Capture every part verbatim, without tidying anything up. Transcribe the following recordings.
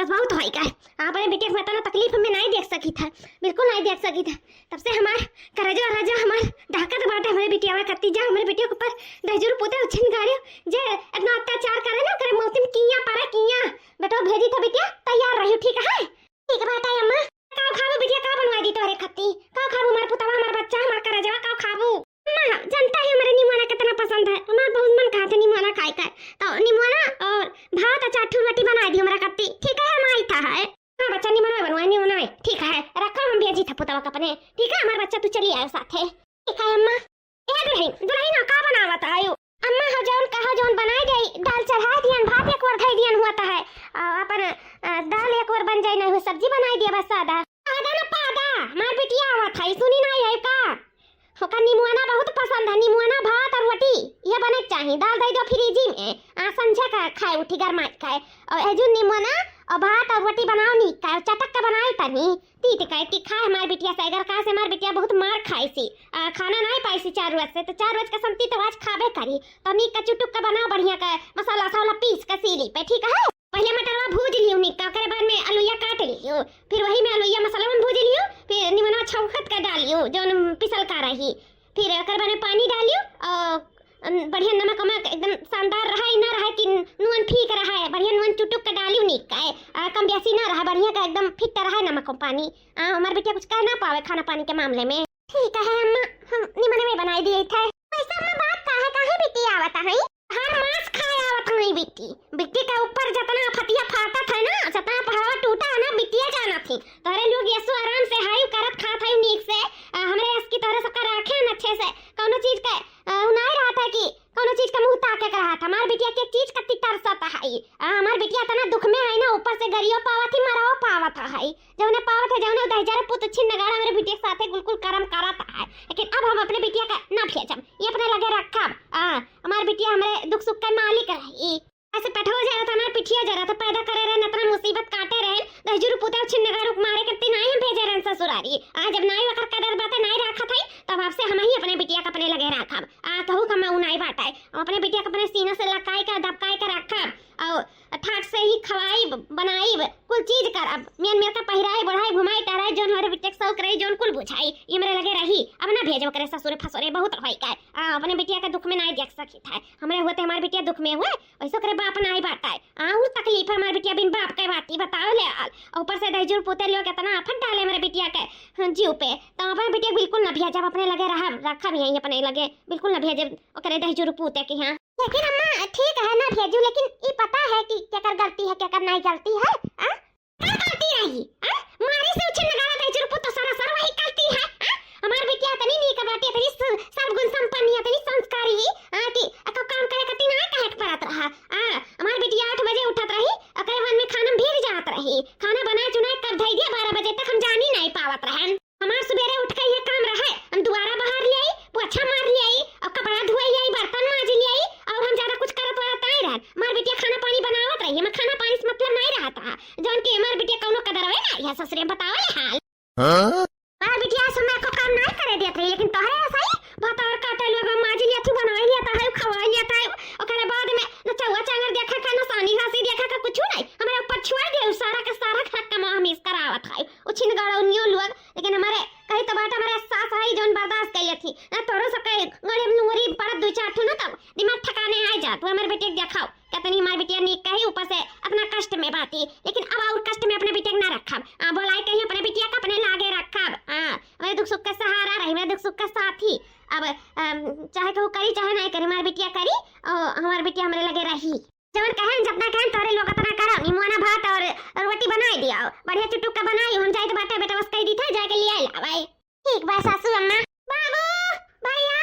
बहुत होई का, अपने बिटिया के मैं इतना तकलीफ में नाहीं देख सकी था, बिल्कुल नाहीं देख सकी था। तब से हमार करजवा रजवा हमार दहकत बाटे हमरे बिटिया में, कत्ती जा हमरे बिटिया के ऊपर दहिजरू पूते उछिन गाड़ियो, जे इतना अत्याचार करे ना, करे मौतिम किया पड़ा किया। बेटो भेजी था बिटिया, तैयार रहियो, ठीक है? ठीक बाटे अम्मा। का खाबू बिटिया, का बनवाई दी तोहरे खत्ती? का खाबू हमार पुतवा, हमार बच्चा, हमार करजवा, का खाबू? अम्मा, जानता है हमारे निमोना कितना पसंद है, हमार बहुत मन कहा था निमोना खाए का, तो निमोना और भात और चार ठो रोटी बनाई दी हमारा खत्ती, ठीक है? हम आई था है। हाँ बच्चा, निमोना बनवाई, निमोना है, ठीक है, रखा हम भेजी था पुतवा का अपने, ठीक है? हमार बच्चा तू चली आयो साथे, ठीक है अम्मा? ए दुल्हन, दुल्हन का बनावत आयो? अम्मा हो जौन कहा जौन बनाई दे, दाल चढ़ाई दियन, भात एक ओर धई दियन हुआ है, आ, अपन, आ, दाल एक ओर बन जाई, नहीं हुआ सब्जी बनाई दिया बस सादा। पादा ना पादा, हमार बिटिया आवत है, सुनी ना है का? ओका निमुआना बहुत पसंद है, निमुआना भात और रोटी, ये बने के चाही। दाल दे दो फ्रिजी में, आ संझे का खाए उठी गरमाई खाए। और ए जो निमुआना और भात और रोटी बनाओ नी का, चटक के बनाई तनी। तीत कहे कि खाए हमार बिटिया से, अगर कहा से हमार बिटिया बहुत मार खाई सी, आ, खाना नहीं पाई सी चार रोज से, तो चार रोज का संती तो आज खाबे करी। तो नीक का चुटुक का बनाओ बढ़िया का, मसाला वसाला पीस का सीली पे, ठीक है? पहले मटरवा भूज लियो नीक का, ओकरे बाद में अलुइया काट लियो, फिर वही में अलुइया मसाला में भूज लियो, फिर निमनवा छौंकत का डालियो जौन पिसल का रही, फिर ओकर बाद में पानी डालियो और अम, बढ़िया नमक वमक एकदम शानदार रहा, ई ना रहा कि नून फीक रहा है, बढ़िया नून चुटुक के डालियो नीक का है, आ, कम बेसी ना रहा, बढ़िया का एकदम फिट रहा है नमक और पानी। आ, हमार बिटिया कुछ कह ना पावे खाना पानी के मामले में। ठीक है अम्मा, हम निमन में बनाई दिए थे। वैसे अम्मा बात का है, काहे बिटिया आवत है? हर मास खाए आवत नहीं बिट्टी, बिट्टी के ऊपर जितना फतिया फाटत है ना, जितना पहावा टूटा है ना, बिटिया जाना थी। तोरे लोग यसु आराम से हाई करत खात है नीक से, आ, हमरे यस की तोरे सबका राखे न अच्छे से, कौनो चीज के, आ, उ नाई रहत है कि कौनो चीज का मुंह ताके के रहत। हमार बिटिया के चीज कत्ती तरसत है। आ, हमार बिटिया इतना दुख में है ना, ऊपर से गरियो पावत ही, मराओ पावत है। जौने पावत है, जौने दहिजर पुत छिन नगाड़ा हमरे बिटिया के साथे गुलकुल करम करत है। लेकिन अब हम अपने बिटिया का ना भेजम, ये अपने लगे रखब। आ, हमार बिटिया हमरे दुख सुख का मालिक रही। ऐसे पेटवो जरा था, हमार पिठियो जरा था, पैदा करे रहे, इतना मुसीबत काटे रहे, दहिजरू पुते छिन नगाड़ू के मारे करती नाई हम भेजे रहे ससुरारी। आ, जब नाई वकर कदर बात है, नाई राखत है, तब आपसे हम ही अपने बिटिया का अपने लगे राखब। आ, कहू का मऊ नाई बाटे। हम अपने बिटिया का अपने सीना से लकाई का, दबकाई का रखब। और ठाट से ही खवाइब, बनाइब, कुल चीज करब। मियन मेर का पहिराई, बढ़ाई, घुमाई, टहराई, जौन हमारे बिटिया के शौक रही, जौन कुल बुझाई, ये मेरे लगे रही। अब ना भेजो करे ससुरे फसुरे, बहुत होई का। आ, अपने बिटिया के दुख में नाई देख सकी था। हमरे हुए तो हमारे बिटिया दुख में हुए, वैसे ओकरे बाप नाई बाटे। आ, उ तकलीफ है हमारे बिटिया बिन बाप के बाटी, बताओ ले आल। और ऊपर से दहिजूर पूते लोग इतना आफत डाले हमारे बिटिया के, हाँ, जीव पे। तो अपने बिटिया के बिल्कुल ना भेजब, अपने लगे रहब, रखब यहीं अपने लगे, बिल्कुल ना भेजब ओकरे दहिजूर पूते के यहाँ। लेकिन अम्मा, ठीक है ना भेजू, लेकिन ई पता है कि केकर गलती है, केकर नाई गलती है? आ? का गलती रही? आ? मारी से उछिन लगावा दहिजूर पूत तो सरासर वही गलती है। आ? हमार बिटिया इतनी नीक बाटी, इतनी स-, सर्वगुण संपन्न, इतनी संस्कारी, आ, कि एको काम करे खातिर ना कहे के पड़त रहा। आ, हमार बिटिया आठ बजे उठत रही, ओकरे बाद में खाना में भीग जात रही। खाना बनाए चुनाए कब धई दिया, बारह बजे तक हम जानी नहीं पावत रहन। हमार सुबेरे उठ के ये काम रहे, हम दुआरा बहार ले आई, पोछा मार ले आई, और कपड़ा धोए ले आई, बर्तन माज ले आई, और हम ज्यादा कुछ करत वारत नहीं रहन। हमार बिटिया खाना पानी बनावत रही, हमें खाना पानी से मतलब नहीं रहत रहा। जौन कि हमार बिटिया कौनो कदरवे नहीं है, ससुरे बताओ ले हाल। हाँ? हमार बिटिया समय को काम नहीं करे देत रही, लेकिन तोहरे ऐसा ही भतार काटे लोग माज लिया थी, बनाई लिया था, खवाई लिया था, ओकरे बाद में न चौवा चांगर देखा का, न सानी घासी देखा का, कुछ नहीं। हमारे ऊपर छोड़ दे, सारा के सारा खरक का माँ हमीस करावत है। उछिन गाड़ा उनियो लोग, लेकिन हमारे कहीं तो बाटा हमारे सास आई जौन बर्दाश्त कर लेती। ना तोरो सब कहे गरीब लुंगरी पड़त दो चार ठो ना तब दिमाग ठिकाने आ जात। वो हमारे बेटे के देखाओ, कितनी हमारी बिटिया नीक कही, ऊपर से अपना कष्ट में बाटी, लेकिन अब और कष्ट में अपने बिटिया के ना रखब। आ, बोलाई कहीं अपने बिटिया का अपने लागे रखब। आ, हमारे दुख सुख का सहारा रही, हमारे दुख सुख का साथी। अब, अम, चाहे कहू करी चाहे नहीं करी, हमारी बिटिया करी और हमारी बिटिया हमारे लगे रही। जवन कहेन, जतना कहेन, तोरे लोग अतना करो, निमुआना भात और रोटी बनाई दियो, बढ़िया चुटुक का बनाई, हम जाइत बाटे, बेटा बस कही दी था, जाके ले आई लावे। ठीक बा सासू अम्मा। बाबू, भैया,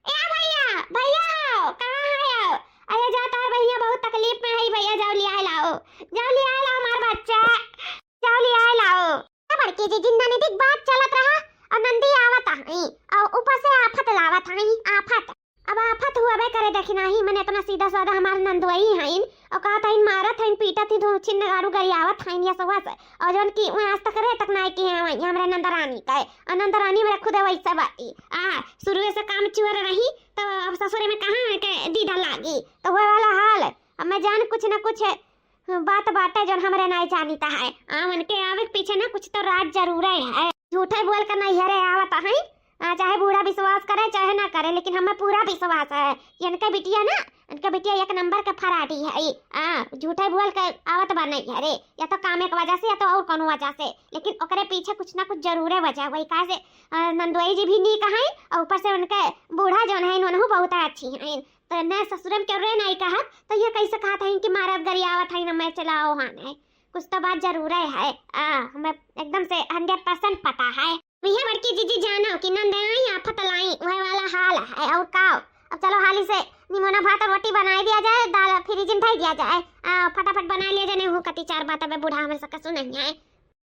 ए भैया, भैया हो, कहाँ है हो? अरे जा, तोर भैया बहुत तकलीफ में है भैया, जाओ ले आई लाओ, जाओ ले आई लाओ हमार बच्चा, जाओ ले आई लाओ। बड़की जी, जिंदा निधिक बात चलत रहा और नंदी आवत आई और ऊपर से आफत लावत आई, आफत। अब आफत हुआ बे करे, देखी नाही, मने इतना सीधा साधा हमार नंदोई हईन, और कहत हईन, मारत हईन, पीटत ही, धूम छिन नगाड़ू गरियावत हईन, ये सब से। और जौन कि मैं आज तक रे तक नाई की हैं, वही हमरे नंदरानी का है। और नंदरानी मेरे खुदे वैसे बाटी। आ, शुरुए से काम चुअर रही, तो अब ससुरे में कहाँ के दीदा लागी? तो वह वाला हाल। अब मैं जान कुछ ना कुछ बात बाटे जौन हमरे नाई जानित है। आ, उनके आवे के पीछे ना कुछ तो राज जरूरे है। झूठे बोल के नैहरे आवत है। आ, चाहे बूढ़ा विश्वास करे चाहे ना करे, लेकिन हमें पूरा विश्वास है कि इनके बिटिया ना, इनके बिटिया एक नंबर के फराडी है। आ, झूठे बोल के आवत बा नैहरे, या तो कामे के वजह से या तो और कोनो वजह से, लेकिन ओकरे पीछे कुछ ना कुछ जरूरे वजह होई। काहे से, आ, नंदोई जी भी नीक हैं और ऊपर से उनके बूढ़ा जौन है, उनहु बहुत अच्छी हैं। तो न ससुरे में केहू नाई कहत, तो ये कैसे कहत हईन कि मारत गरियावत हईन, मैं चलाओ हान है। कुछ तो बात जरूर है, आ, हमें एकदम से हंड्रेड परसेंट पता है। भैया बड़की जीजी जानो कि नंद आई आफत लाई, वह वाला हाल है। और का, अब चलो हाली से निमोना भात और रोटी बनाई दिया जाए, दाल फ्रिज में धई दिया जाए, आ, फटाफट बना लिया जाए, नहीं हूँ कति चार बात अब बूढ़ा हमें सबका सुनाई है।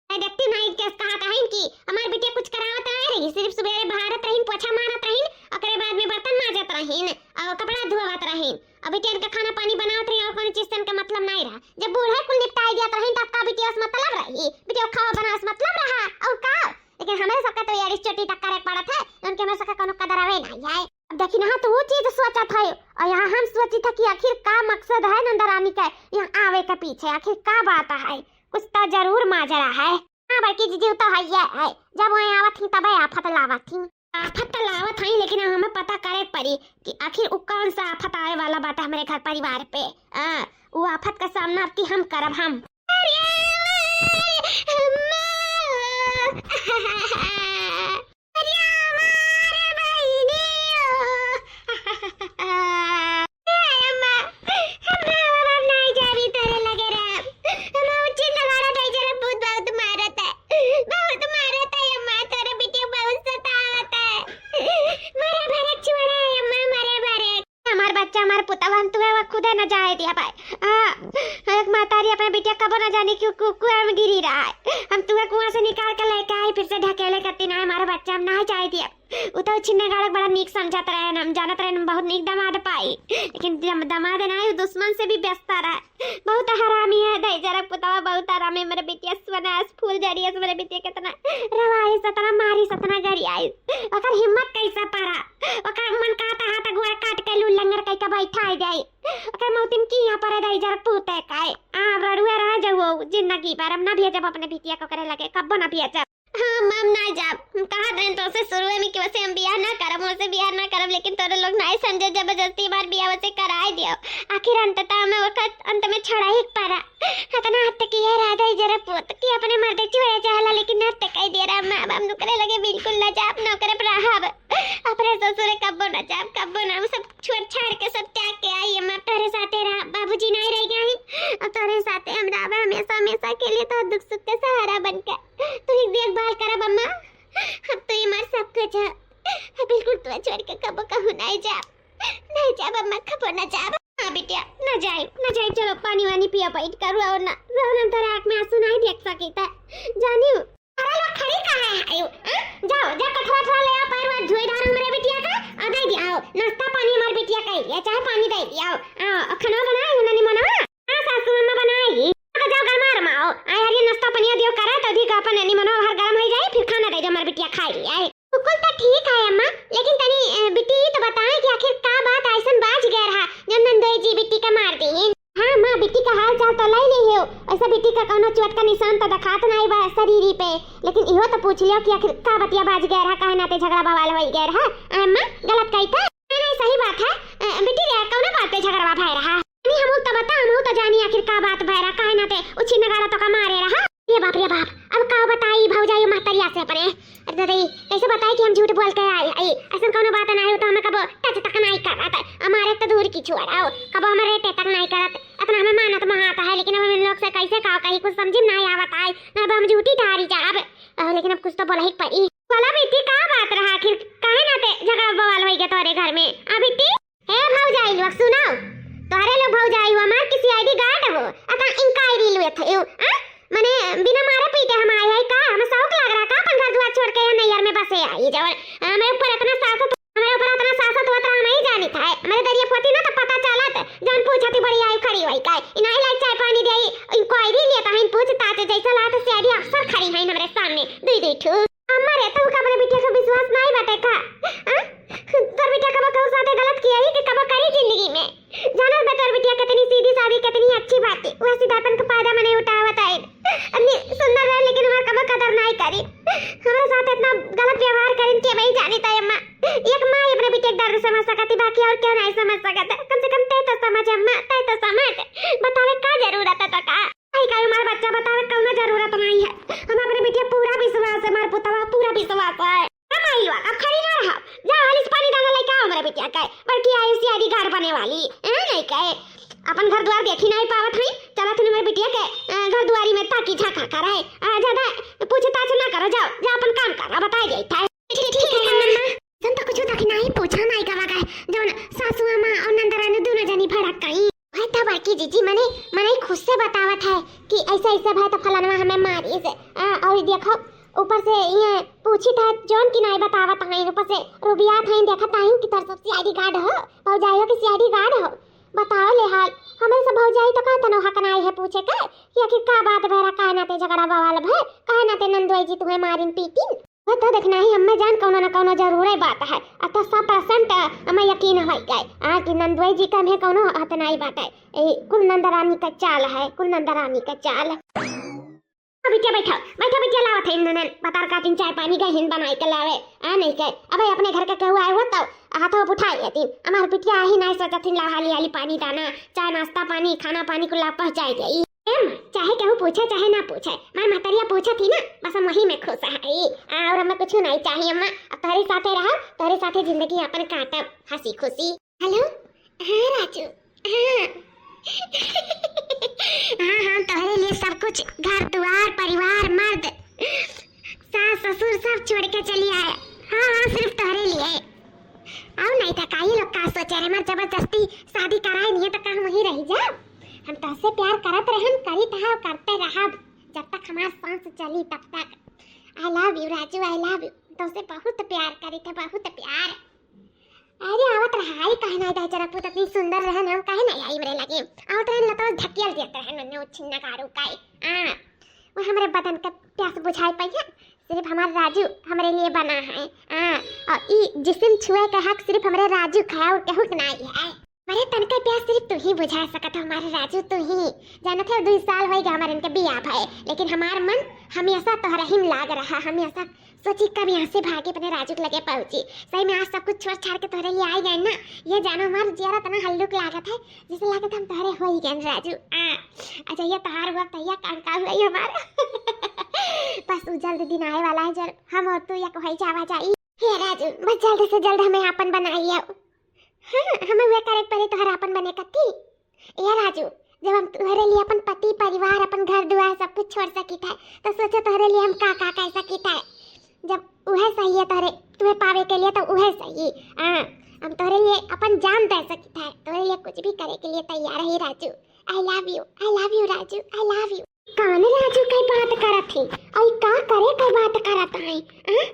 मैं देखती नहीं कैसे कहत हईन कि हमार बिटिया कुछ करावत नाई रही, सिर्फ सुबेरे बहारत रहीन, पोछा मारत रहीन, ओकरे बाद में बर्तन माजत रहीन और कपड़ा धोवत रहीन। अभी तो इनका खाना पानी बनावत रही और कोनो चीज से इनका मतलब नाई रहा। जब बूढ़े कुल निपटाई दिया रहीन, तब का बिटिया से मतलब रही? बिटिया खावा बनावे से मतलब रहा और का? लेकिन हमारे सबका तो यार इस चोटी तक करे पड़त है, उनके हमारे सबका कोनो कदर आवे नाई है। अब देखी ना, हाँ, तो वो चीज सोचत है और यहाँ हम सोची था कि आखिर का मकसद है नंदरानी का यहाँ आवे के पीछे, आखिर का बात है? कुछ तो जरूर माजरा है। हाँ बड़की जीजी, वो तो है, ये है, जब वो आवत ही तबे आफत लावत ही। आफत तो लावत हई, लेकिन हमें पता करे के पड़ी कि आखिर उ कौन सा आफत आवे वाला बाटे हमरे घर परिवार पे। आ, उ आफत का सामना अब की हम करब हम। अरे अम्मा, अरे अम्मा, अरे अम्मा, अरे बहिनी, ओ। ए अम्मा, हम अब नाई जाबी तोरे लगे रहब। हम उचित लगाड़ा दे जरा, बहुत, बहुत मारत है, बहुत मारत है अम्मा, तोरे बिटिया बहुत सतावत है। मरे भरे छोड़ा है अम्मा, मरे भरे। हमार बच्चा, हमार पुतवा, हम तुहे वहाँ खुदे न जाए दिया भाई। आ, एक महतारी अपने बिटिया कबो न जाने क्यों कु-, कुआं में गिरी रहा है। हम तुहे कुआं से निकाल के लेके आई, फिर से ढकेले करती ना, हमारा बच्चा हम ना जाए दिया। उ तो छिन्ने गाड़क बड़ा नीक समझत रहे, हम जानत रहे हम बहुत नीक दामाद पाई, लेकिन दम-, दामाद ना है, दुश्मन से भी बेस्तर है। बहुत हरामी है दई जरक पुतवा, बहुत हरामी। मेरे बिटिया सोना अस फूल जड़ी अस, मेरे बिटिया कितना रवाई सतना मारी सतना गरी आई। ओकर हिम्मत कैसे पड़ा? ओकर मन कहता हाथ गोड़ काट के लू लंगर कई के बैठा जाई। ओकर मौतिन की यहाँ पर दई जरक पूते काए। आ रड़ुए रह जाओ जिंदगी भर, हम ना भेजब अपने बिटिया को करे लगे, कब्बो ना भेजब। हाँ, हम ना जाब। हम कहत रहे तोसे शुरुए में कि वैसे हम बियाह ना करब, वैसे बियाह ना करब, लेकिन तोरे लोग नाई समझे, जबरदस्ती हमार बियाह वैसे कराए दियो। आखिर अंततः हमें ओकर अंत में छोड़ा ही पड़ा। इतना हद तक ये राधा ही जरा पूत कि अपने मर्द छोड़े चाहला, लेकिन हद तक कह दिया रहा, माँ बाप नुकरे लगे बिल्कुल ना जाब, नौकरे पर रहब। अपने ससुरे कब्बो ना जाब, कब्बो ना, हम सब छोड़ छाड़ के सब त्याग के आई, हम तोरे साथे रहा, बाबूजी नाई रह गए हैं, और तोरे साथे हम रहब हमेशा, हमेशा के लिए तो दुख सुख के सहारा बनकर। तू ही देखभाल करब अम्मा, अब तो ये हमार सब कुछ है। अब बिल्कुल तू छोड़ के कबो कहूँ नहीं जाब, नहीं जाब अम्मा, कबो ना जाब। हाँ बिटिया, ना जाई, ना जाई। चलो पानी वानी पिया, बैठ कर रो ना, रो ना, तोरे आँख में आंसू नहीं देख सकी था, जानी हूँ। अरे लोग खड़ी काहे है? आयो, हाँ? जाओ, जा कठरा ठरा ले आओ, पैर वैर धोई डाल हमरे बिटिया का, और दे दिया, आओ, नाश्ता पानी हमारे बिटिया का ही है, चाहे पानी दे दिया, आओ, आओ, और खाना बनाए हो ना, नहीं बनाओ? हाँ सासू अम्मा बनाई। तो जाओ गरमार माओ। आए हरिये नाश्ता पनिया दियो करा, तो अधिक अपन निमनो हर गरम हो जाए, फिर खाना दे दो हमार बिटिया खाई ली। आए। बिल्कुल तो ठीक है अम्मा, लेकिन तनी, अ, बिटी तो बताए कि आखिर का बात ऐसन बाज गए रहा, जब नंदोई जी बिटी का मार दी। हाँ माँ, बिटी का हाल चाल तो लाई नहीं हो, ऐसा बिटी का कौनो चोट का निशान तो दिखात नहीं बा शरीर पे, लेकिन इहो तो पूछ लियो कि आखिर का बतिया बाज गए रहा, काहे नाते झगड़ा बवाल हो गए रहा। आए अम्मा, गलत कही था? नहीं, नहीं, सही बात है। अ, बिटी रे, कौनो बात पे झगड़वा भय रहा? नहीं, हमहू तो बता, हमहू तो जानी आखिर का बात भय रहा, काहे नाते उछी नगाड़ा तो का मारे रहा। ये बाप रे बाप, अब का बताई भौजाई महतरिया से अपने। अरे दादा, कैसे बताई कि हम झूठ बोल के आई, आई, ऐसन कौनो बात ना हो तो हमें कबो टच तक नहीं करत, हमारे तो दूर की छोड़ आओ, कबो हमारे रेटे तक नहीं करत, इतना हमें मानत महात है, लेकिन अब हम इन लोग से कैसे का कही, कुछ समझ में नहीं आवत है, ना अब हम झूठी ठहरी जाब। अ, लेकिन अब कुछ तो बोला ही पड़ी। बोला बिटी, का बात रहा आखिर, काहे नाते झगड़ा बवाल होई गया तोरे घर में? आ बिटी, ए भौजाई लोग सुनो, तोहरे लोग भौजाई हो, हमार किसी आईडी गार्ड हो, अता इंक्वायरी लेत हो, आ? मने बिना मारे पीटे हम आए हैं का? हमें शौक लग रहा का अपन घर दुआर छोड़ के यहाँ नैयर में बसे आई? जवन हमारे ऊपर इतना सासत, हमारे ऊपर इतना सासत होत रहा, हम नहीं जानित है। हमारे दरिया पोती ना तो पता चलत, जौन पूछती बड़ी आई खड़ी होई का? इनाई लाई चाय पानी दे, इंक्वायरी लेता है, पूछताछ जैसा लात सीआईडी अफसर खड़ी है हमारे सामने, दुई दुई ठो। अम्मा रे, तू का अपने बिटिया का विश्वास नहीं बाटे का? हाँ? तोर बिटिया कबो कहू साथे गलत किया ही कि कबो करी जिंदगी में? जानत बा तोर बिटिया कितनी सीधी सादी, कितनी अच्छी बात है। वह सीधापन का फायदा मने उठावत है। अपनी सुंदर रहे लेकिन हमार कबो कदर नाई करी। हमारे साथ इतना गलत व्यवहार करिन के भाई जानी था अम्मा। एक माँ ही अपने बिटिया के दर्द समझ सकती, बाकी और क्यों नहीं समझ सकता? कम से कम तय तो समझ अम्मा, तय तो समझ। बतावे का जरूरत है तो का? आई का हमार बच्चा बतावे कौनो जरूरत नहीं है। हम अपने बिटिया पूरा विश्वास है, हमार पुतवा पूरा विश्वास है। हम आई लोग अब खड़ी ना रहा। जा हाली से पानी डाला लेके आओ हमारे बिटिया के। बड़की आई सीआईडी गार्ड बने वाली। ए, नहीं के। अपन घर द्वार देखी नहीं पावत है। चला तू हमारे बिटिया के, अ, घर दुआरी में ताकी झांका करे। आ, ज्यादा पूछताछ ना करो, जाओ, जा अपन काम करो, बताए जाई था। ठीक, ठीक है, अम्मा। जन तो कुछ तक नहीं पूछा नहीं गवा गए, जौन सासू अम्मा और नंदरानी दोनों जनी भड़क गई। है तो बड़की जीजी, मने, मने खुद से बतावत है कि ऐसा, ऐसा भाई तो फलानवा हमें मारी से। आ, और देखो, ऊपर से ये पूछी था जौन की नहीं बतावत है, ऊपर से रुबियात है, देखत है कि तोर सब सीआईडी गार्ड हो, भौजाइयों की सीआईडी गार्ड हो। बताओ ले हाल, हमें सब भौजाई तो का तनो हक नहीं है पूछे के कि आखिर का बात भरा, काहे नाते झगड़ा बवाल भय, काहे नाते नंदुआई जी तुम्हें मारिन पीटिन? वो तो देखना ही, अम्मा जान कौनो न कौनो जरूरे बात है। अब तो सौ परसेंट हमें यकीन हो गए। आज नंदुआई जी का हमें कौनो हाथ नहीं बाटे। ए, कुल नंदरानी का चाल है, कुल नंदरानी का चाल। अब बिटिया बैठो, बैठो बिटिया, लावत है इन्होंने बतार काटिन चाय पानी गहिन बनाए के लावे। आ नहीं के, अब अपने घर का केहू आए हुआ तो हाथों उठाए लेतीन। हमार बिटिया ही नहीं सोचत थी, लाव हाली हाली पानी दाना, चाय नाश्ता पानी, खाना पानी कुल लाव पहुँचाए जाई। एम, चाहे केहू पूछे चाहे ना पूछे, मैं महतरिया पूछत ही ना, बस हम वही में खुश है। और हमें कुछ नहीं चाहिए अम्मा। अब तोहरे साथे रहब, तोहरे साथे जिंदगी अपन काटब हंसी खुशी। हेलो, हाँ राजू, हाँ। हाँ, हम तोहरे लिए सब कुछ, घर दुआर, परिवार, मर्द, सास ससुर सब छोड़ के चली आए। हाँ, हाँ, सिर्फ तोहरे लिए। और नहीं तो का, ये लोग का सोचे रहे, हमार जबरदस्ती शादी कराए नहीं है तो का हम वहीं रह जाब? हम तोहसे प्यार करत रहन, करीत है और करते रहब, जब तक हमार सांस चली तब तक। I love you राजू, I love you। तोहसे बहुत प्यार करीत है, बहुत प्यार। अरे आवत रहा, आई काहे नहीं दहचरा पूत इतनी सुंदर रहन, हम काहे नहीं आई हमरे लगे? आवत रहन लतो ढकियल देत रहन, उन्ने उछिन्ना कारू काई। हाँ, वो हमरे बदन का प्यास बुझाए पाई है, सिर्फ हमार राजू हमरे लिए बना है। हाँ, और ई जिस्म छुए का हक सिर्फ हमरे राजू का है और केहू के नहीं है। अरे तनका प्यास सिर्फ तू ही बुझा सकत हो हमारे राजू, तू ही। जानत है, दुई साल होई गया हमारे इनके बियाह भए, लेकिन हमार मन हमेशा तोहरा ही में लाग रहा, हमेशा सोची कब यहाँ से भागे अपने राजू के लगे पहुँची। सही में आज सब कुछ छोड़ छाड़ के तोहरे लिए आई गए ना, ये जानो हमार जियरा इतना हल्लुक लागत है, जैसे लागत हम तोहरे हो ही गए राजू। आ, अच्छा ये तोहार हुआ तैया कान का हुआ ये हमारा। बस वो जल्द दिन आए वाला है जब हम और तू एक हो जावा जाई। हे राजू, बस जल्द से जल्द हमें आपन बनाई आओ। हाँ, हमें वह करे के पड़े तोहरा आपन बने कत्ती। ए राजू, जब हम तोहरे लिए अपन पति, परिवार, अपन घर दुआर सब कुछ छोड़ सकित है, तो सोचो तोहरे लिए हम का का कर सकित है। जब उहे सही है तोहरे, तुम्हें पावे के लिए तो उहे सही। हाँ, हम तोहरे लिए अपन जान दे सकित है, तोहरे लिए कुछ भी करे के लिए तैयार है राजू। I love you, I love you राजू, I love you। कौन राजू के बात करत है? और का करे के बात करत है? हाँ?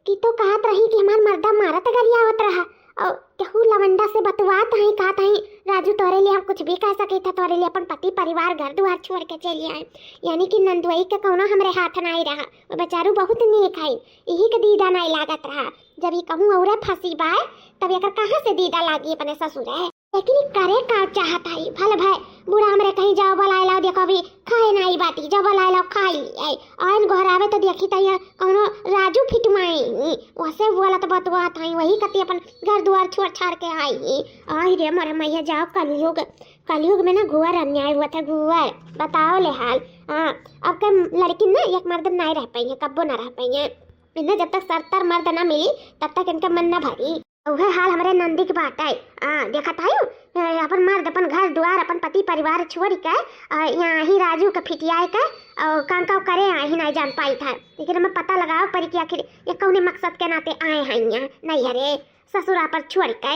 कि तो कहत रही कि हमार मर्दा मारत गरियावत रहा और केहू लवंडा से बतुआत हई, कहत हई, "राजू, तोहरे लिए हम कुछ भी कर सके थे, तोहरे लिए अपन पति, परिवार, घर दुआर छोड़ के चली आए।" यानी कि नंदुआई के कौनो हमरे हाथ नाई रहा। वो बेचारू बहुत नीक हई, यही के दीदा नाई लागत रहा। जब ये कहूँ औरे फंसी बाय, तब एकर कहाँ से दीदा लागी अपने ससुरे? लेकिन ई करे का चाहत हई? भल भय बूढ़ा हमरे कहीं जाओ बलाए लाओ, देखो अभी खाए नाई बाटी, जाओ बलाए लाओ खाई ली आई। आइन घर आवे तो देखी त यहाँ कौनो राजू फिटमाई, वसे बोलत बतुआत हई, वही कती अपन घर दुआर छोड़ छाड़ के आई। आई रे मोरे मैया, जाओ कलयुग, कलयुग में ना घुअर अन्याय हुआ था, घुअर। बताओ ले हाल। हाँ, अब के लड़की ना एक मर्द में नाई रह पाई है, कब्बो ना रह पाई है। इन्हें जब तक सत्तर मर्द ना मिली, तब तक इनके मन ना भरी। उहे हाल हमरे नंदी के बाटे। आ, देखत हयू, ए, अपन मर्द, अपन घर दुआर, अपन पति परिवार छोड़ के, आ, यहाँ ही राजू के फिटियाए के, और काम काम करे, यहाँ ही नहीं जान पाई था। लेकिन हमें पता लगाओ पड़ी कि आखिर ये कौने मकसद के नाते आए हैं यहाँ नैहरे, ससुरा पर छोड़ के।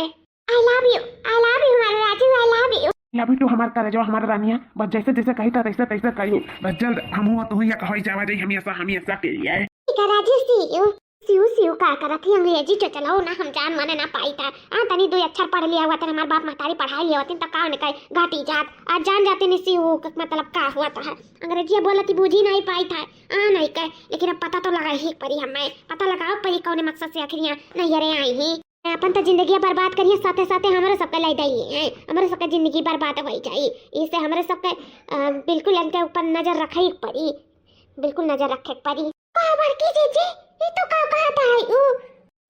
I love you, I love you हमारे राजू, I love you। Love you too हमार करेजवा, हमार रानिया। बस जैसे जैसे कही था तैसे तैसे कहियो। बस जल्द हम हुआ तू या कहो जावा जाई हमेशा हमेशा के लिए। ठीक है राजू, see you। सिउ सिउ का करत ही अंग्रेजी चोचलाओ ना, हम जान माने ना पाई था। आ, तनी दो अक्षर पढ़ लिया हुआ था, हमार बाप महतारी पढ़ाई लिया होती तो का उनका घाटी जात। आज जान जाते नहीं सिउ का मतलब का हुआ था। अंग्रेजी बोलती बूझी नहीं पाई था। आ, नहीं कह, लेकिन अब पता तो लगा ही पड़ी हमें। पता लगाओ पड़ी कौने मकसद से आखिर यहाँ नैहरे आई ही। अपन त जिंदगी बर्बाद करिए, साथे साथे हमरो सबके लै दई हैं, हमरो सबके जिंदगी बर्बाद होइ जाई। इससे हमरो सबके, अ, बिल्कुल इनके ऊपर नजर रखे के पड़ी, बिल्कुल नजर रखे के पड़ी। का बड़की जीजी, ई तो का कहत है ऊ?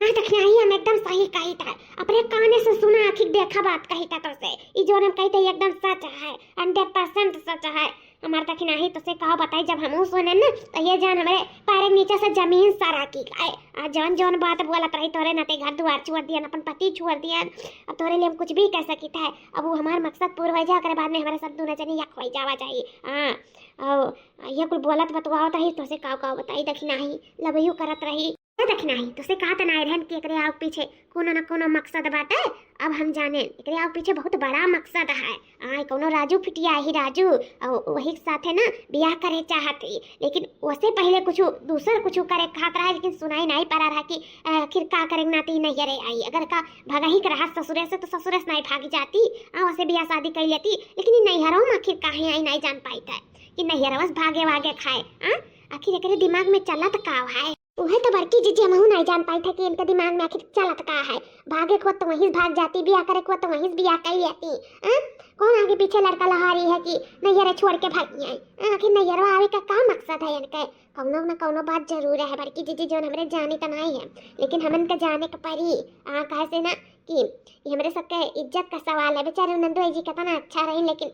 हाँ दखिनाही, हम एकदम सही कहित है, अपने काने से सुना, आँखी देखा बात कहित है तोसे। ई जोन हम कहित है एकदम सच है, हंड्रेड परसेंट सच है। हमार दखिनाही तोसे का बताई, जब हमहू सुने न, तो ये जान हमरे पैर के नीचे से जमीन सरकी गए। आ जौन जौन बात बोलत रही तोरे नाते, घर दुआर छोड़ दियन, अपन पति छोड़ दियन। अब तोरे लिए हम कुछ भी कर सकित है। अब वो हमार मकसद पूरा हो जाए, ओकरे बाद में हमारे सब दोनों जने यक हो जावा चाहिए। हाँ, और ये कुल बोलत बतुआवत रही तोसे का का बताई दखिनाही, लबयू करत रही। ए दखिनाही, तोसे कहत नाई रहन कि एकरे आउ पीछे कोनो न कोनो मकसद बाटे। अब हम जाने, एकरे आउ पीछे बहुत बड़ा मकसद है। आय, कोनो राजू फिटिया ही राजू, और वही के साथे ना बियाह करे चाहत ही, लेकिन ओसे पहले कुछ दूसर कुछ करे के कहत रहा, लेकिन सुनाई नाई पड़ा रहा कि आखिर का करे के नाते नैहरे आई। अगर का भगही के रहा ससुरे से, तो ससुरे से नाई भाग जाती, आ, ओसे बियाह शादी कर लेती। लेकिन ई नैहरों में आखिर काहे आई, नाई जान पाइत है कि नैहरवा से भागे वागे खाए। आ? आखिर एकरे दिमाग में चलत का है? उहे तो बड़की जीजी, हमहू नाई जान पाइत है कि इनके दिमाग में आखिर चलत का है। भागे के हुआ तो वहीं से भाग जाती, बियाह करे के हुआ तो वहीं से बियाह कर लेती। हाँ? कौन आगे पीछे लड़का लहारी है कि नैहर छोड़ के भागी है? हाँ, आखिर नैहरवा आवे का का मकसद है इनके? कौनो न कौनो बात जरूर है बड़की जीजी, जौन हमरे जाने तो नाई है, लेकिन हमन के जाने के पड़ी। हाँ, काहे से ना कि ये हमरे सबके इज्जत का सवाल है। बेचारे नंदुआ जी कितना अच्छा रही, लेकिन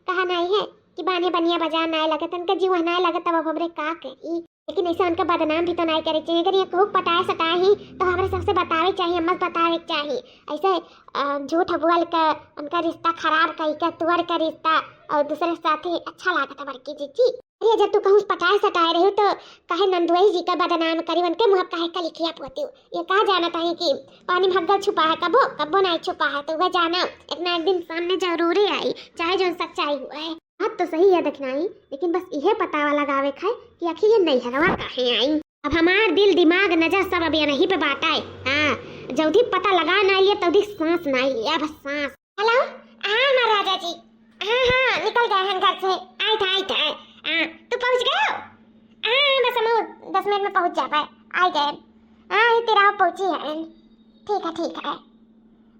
कहा नाई है कि बाने बनिया बजा नाई लगे, तनका जीव नाई लगे, तब अब हमरे का करी। लेकिन ऐसे उनका बदनाम भी तो नाई करे चाहिए। अगर ये कहूँ पटाए सटाए ही तो हमरे सबसे बतावे चाहिए, मत बतावे चाहिए। ऐसे, अ, झूठ बोल के उनका रिश्ता खराब कई के, तोड़ के रिश्ता और दूसरे साथे अच्छा लागत है बड़की जीजी। अरे जब तू कहूँ पटाए सटाए रही तो काहे नंदुआई जी का बदनाम करी, उनके मुँह काहे कलिखिया पोती? ये का जानत है कि पानी में हग्गल छुपा है, कबो कबो नाई छुपा है, तो वह जाना एक ना एक दिन सामने जरूरी आई, चाहे जौन सच्चाई हुआ है। बात तो सही है दखिनाही, लेकिन बस इहे पतावा लगावे खाए कि आखिर ये नैहरवा काहे आई। अब हमार दिल, दिमाग, नजर सब अब यहीं पे बाटा है। हाँ, जल्दी पता लगा ना लिए, तल्दी सांस ना लिए, अब सांस। हेलो, हाँ, हाँ, राजा जी। हाँ, हाँ, निकल गए हैं घर से। आए थे, आए थे। हाँ, तू पहुँच गए हो? हाँ, बस हम दस मिनट में पहुँच जाबे। आ गए। हाँ, ये तेरा पहुँची है। ठीक है, ठीक है।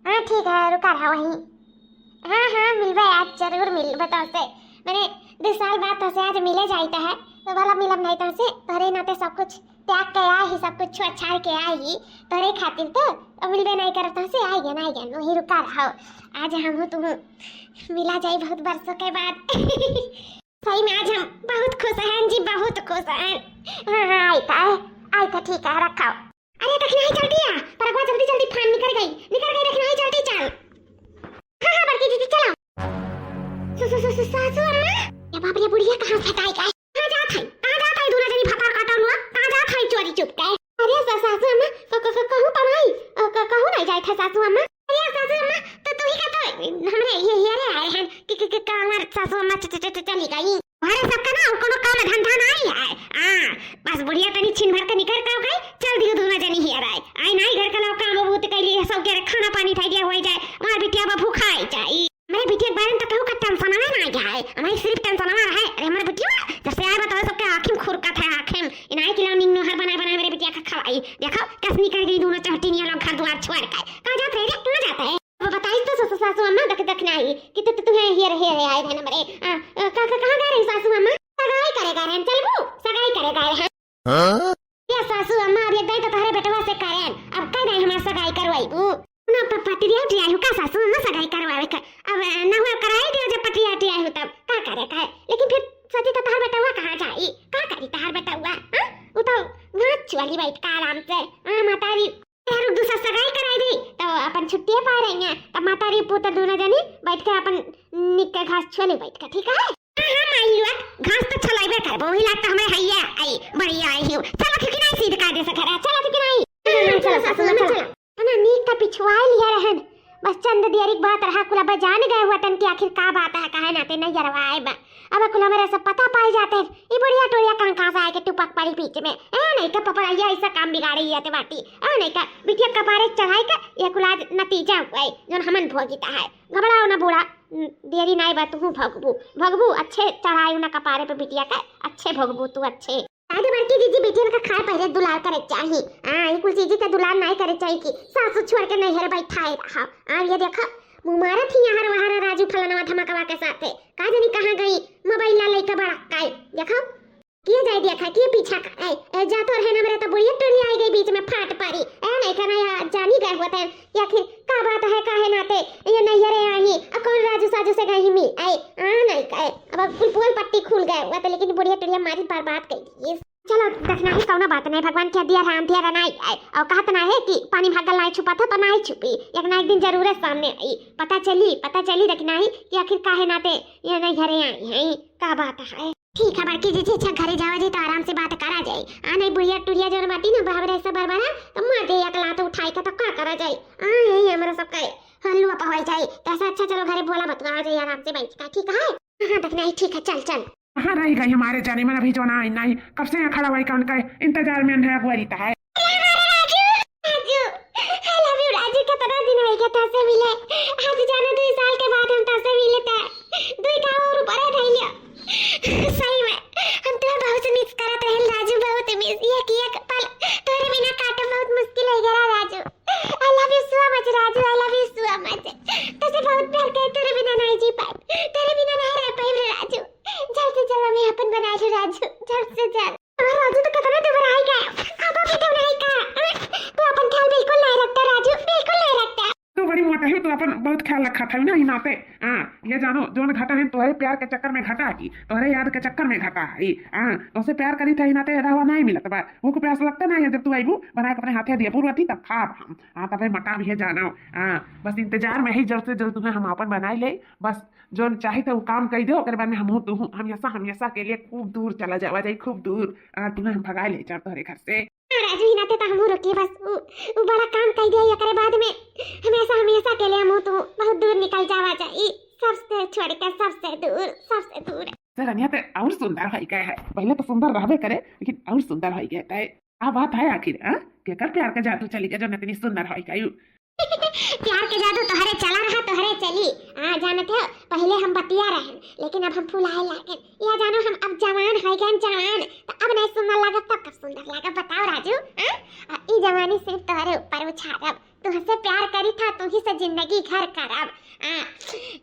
हाँ, ठीक है, रुका रहा वहीं। हाँ, हाँ, मिलबे आज, जरूर मिलबे तोसे। मैंने दो साल बाद तोसे आज मिले जाइत है, तो भला मिलब नहीं तोसे, तोरे नाते सब कुछ त्याग के आए ही, सब कुछ छोड़ छाड़ के आए ही, तोरे खातिर तो, तो मिलबे नहीं करत तोसे, आए गए, आए गए, वहीं रुका रहो। आज हम तू मिला जाई बहुत बरसों के बाद। सही में आज हम बहुत खुश हैं जी, बहुत खुश हैं। हाँ, हाँ, आई था, आई था, ठीक है, रखो। अरे, तक नहीं, जल्दी आ, परगवा जल्दी, जल्दी फान निकल गई, निकल गई, तक नहीं, जल्दी चल। हाँ, हाँ, बड़की दीदी, चलो। सु-, सु-, सु-, सु-, सासू अम्मा, ये बाप रे, बुढ़िया कहाँ से हटाई गई? कहाँ जात है, कहाँ जात है, दूल्हा जनी भतार काटा हुआ, कहाँ जात है चोरी चुप के? अरे सा-, सासू अम्मा, क-, क-, क-, कहूँ तो नहीं, अ, क-, कहूँ नहीं जाए थे सासू अम्मा। अरे सासू अम्मा, तो तू ही का तो हमरे ये, ये रे आए हैं कि, कि, कि, कि हमार सासू अम्मा च-, च-, च-, च-, चली गई। हमारे सबका ना कोनो काम धंधा नहीं है। हाँ, बस बुढ़िया तनी छिन भर के निकर का गई, चल दियो दोनों जनी ही आए। आई नहीं घर का लोग काम बूत कैली है, सब के खाना पानी थाई दिया हो जाए, हमार बिटिया बा भूखा आई जाए। हमारे बिटिया के बारे में तो कहूँ का टेंशन में ना जाए, हमारी सिर्फ टेंशन में रहे। अरे हमारे बिटिया जब से आए बताओ सबके आँखी में खुरकत है, आँखी में इनाई किलो निंग नोहर बनाए बनाए मेरे बिटिया का खवाई। देखो कस निकल गई दोनों चौटिनिया लोग घर द्वार छोड़ के। कहाँ जाते हैं रे, कहाँ जाते हैं? वो बताई तो सासू, सासू अम्मा दख दख नहीं कि तू, तू, तुम्हें हेर, हेर आए थे ना मरे। आ, आ, का, का, कहाँ गए रही सासू अम्मा? सगाई करे गए हैं, चल वो, सगाई करे गए हैं। हाँ? ये सासू अम्मा, अब ये दाई तो तोहरे बेटवा से करें, अब कह दे हमार सगाई करवाई वो। ना प-, पतिरिया टिया हो का सासू अम्मा सगाई करवावे का? अब, आ, ना हुआ कराई दियो जब पतिरिया टिया हो तब का करे का है? लेकिन फिर सती तो तोहर बेटवा कहाँ जाई? का करी तोहर बेटवा? हाँ? वो तो गाँच चुअली बैठ का आराम से। हाँ, मातारी यार, दूसर सगाई कराई दी, तो अपन छुट्टिए पा रही हैं। तब मातारी पूत दोनों जनी बैठ के अपन निक के घास छोली बैठ के, ठीक है? हाँ, हाँ, माई हुआ, घास तो छलाइबे करबो, वही लाग तो हमें हैया आई, बढ़िया आई हूँ। चलो, क्योंकि नहीं सीध का दे सके रहा, चलो, क्योंकि नहीं। हाँ, हाँ, चलो, सासू, चलो। है ना, नीक का पिछुआई लिया रहन, बस चंद दियरी के बात रहा, कुल अब जान गए हुआ तन कि आखिर का बात है, काहे नाते नहीं यरवा आए बा। अब कुल हमारे सब पता पाई जाते हैं। ई बुढ़िया टोरिया कहाँ, कहाँ से आए के टुपक पड़ी बीच में? ए, नहीं का पपड़ैया ऐसा काम बिगाड़े ही आते बाटी। ए, नहीं का बिटिया कपारे चढ़ाई का ये कुल आज नतीजा हुआ है, जोन हमन भोगिता है। घबराओ ना बूढ़ा, देरी नाई बा, तू भोगबू, भोगबू, अच्छे चढ़ाई ना कपारे पे बिटिया का, अच्छे भोगबू तू, अच्छे। काहे बड़की जीजी, बेटियन का खाए पहले दुलार करे चाही। हाँ, ई कुल चीजी का दुलार नाहीं करे चाही कि सासु छोड़ के नैहर बैठाए रहा। हाँ, ये देखा, मुँह मारत ही यहाँ वहाँ राजू फलाना धमाकवा के साथे। का जानी कहाँ गई, मोबाइल ला लइका बड़ा काई। देखा, के जाए देखा, के पीछा का, ए, ए, जा तो रहे ना, मेरे तो बुढ़िया टुढ़िया आई गई बीच में फाट पारी। ए, नहीं कहना या जानी गए होते हैं, या फिर का बात है, काहे नाते ये नैहरे आई, आ कौन राजू साजू से गई मी, ए, आ, नहीं कहे, अब कुल पोल पट्टी खुल गए हुआ था, लेकिन बुढ़िया टुढ़िया मारी बर्बाद कर दी। चलो, देखना ही कौनो बात नहीं, भगवान के दिया है, अंधिया नहीं, ए, और कहत ना है कि पानी भागल नहीं छुपा था तो नहीं छुपी, एक ना एक दिन जरूर सामने आई, पता चली, पता चली, देखना ही कि आखिर काहे नाते ये नैहरे आई है, का बात है। ठीक है बड़की जीजी, अच्छा घरे जावा जी तो आराम से बात करा जाए। आ नहीं बुढ़िया टुढ़िया जौन बाटी ना बहबरे से बरबरा तो मार दे एक लात उठाई का तो का करा जाए। आ यही हमरा सब करे हल्लुआ पहुँच जाए। तो ऐसा अच्छा चलो घरे बोला बतुआ जाए आराम से बैठ का, ठीक है? हाँ देखना ही ठीक है, चल चल। कहाँ रह गई हमारे जाने मन, अभी जौन आई नहीं, कब से यहाँ खड़ा हुआ है, कौन का इंतजार में है, अगुआ रीता है। राजू, राजू, I love you राजू, कितना दिन हो गया तोसे मिले। आज जाने दुई साल के बाद हम तोसे मिले थे। दुई गाँव और ऊपर है धैले। सही में, हम तोहे बहुत मिस करत रहल राजू, बहुत मिस। एक एक पल तोरे बिना काटब बहुत मुश्किल हो गया राजू। I love you so much राजू, I love you so much। तोसे बहुत प्यार करे, तोरे बिना नहीं जी पाए, तोरे बिना नहीं रह पाए रे राजू। जल्द से जल्द हमें अपन बना लो राजू, जल्द से जल्द। अरे राजू, तो कितना देर आई गया, अब भी तो नहीं का। तू अपन ख्याल बिल्कुल नहीं रखता राजू, बिल्कुल नहीं रखता। तू बड़ी मोटा है, तू अपन बहुत ख्याल रखा था ना, ही नाते। हाँ, ये जानो, जौन घटा है, तोहरे प्यार के चक्कर में घटा ही, तोहरे याद के चक्कर में घटा है। हाँ, तोसे प्यार करी था, ही नाते रहवा नहीं मिलत बा। भूख प्यास लगता ना है, जब तू आईबू, बना के अपने हाथे दिया पूर्वती, तब खाब हम। हाँ, तबे मोटा भी है जानो। हाँ, बस इंतजार में ही, जल्द से जल्द तुम्हें हम अपन बनाई ले। बस जौन चाही था, वो काम कई दे, ओकरे बाद में हमहू तू हमेशा, हमेशा के लिए खूब दूर चला जावा जाई, खूब दूर। हाँ, तुम्हें हम भगाए ले जाब तोहरे घर से। हाँ, राजू, ही नाते तो हमहू रुकी, बस उ, उ बड़ा काम कई दे, एकरे बाद में हमेशा, हमेशा के लिए हमहू तू बहुत दूर निकल जावा जाई, सबसे छोड़ के, सबसे दूर, सबसे दूर। सरनिया ते और सुंदर होई गए है, पहले तो सुंदर रहबे करे, लेकिन और सुंदर होई गए है। का बात है आखिर, हाँ? केकर प्यार का जादू चली गया जो इतनी सुंदर होई गई? प्यार के जादू तोहरे चला रहा, तोहरे चली। हाँ, जानत हो, पहले हम बतिया रहन, लेकिन अब हम फुलाए लागन। या जानो, हम अब जवान हो गए, जवान, तो अब नहीं सुंदर लागब, तब कब सुंदर लागब, बताओ राजू, हाँ? आ, ई जवानी सिर्फ तोहरे ऊपर उछारब। तुहसे प्यार करी था, तुही से जिंदगी घर करब। हाँ,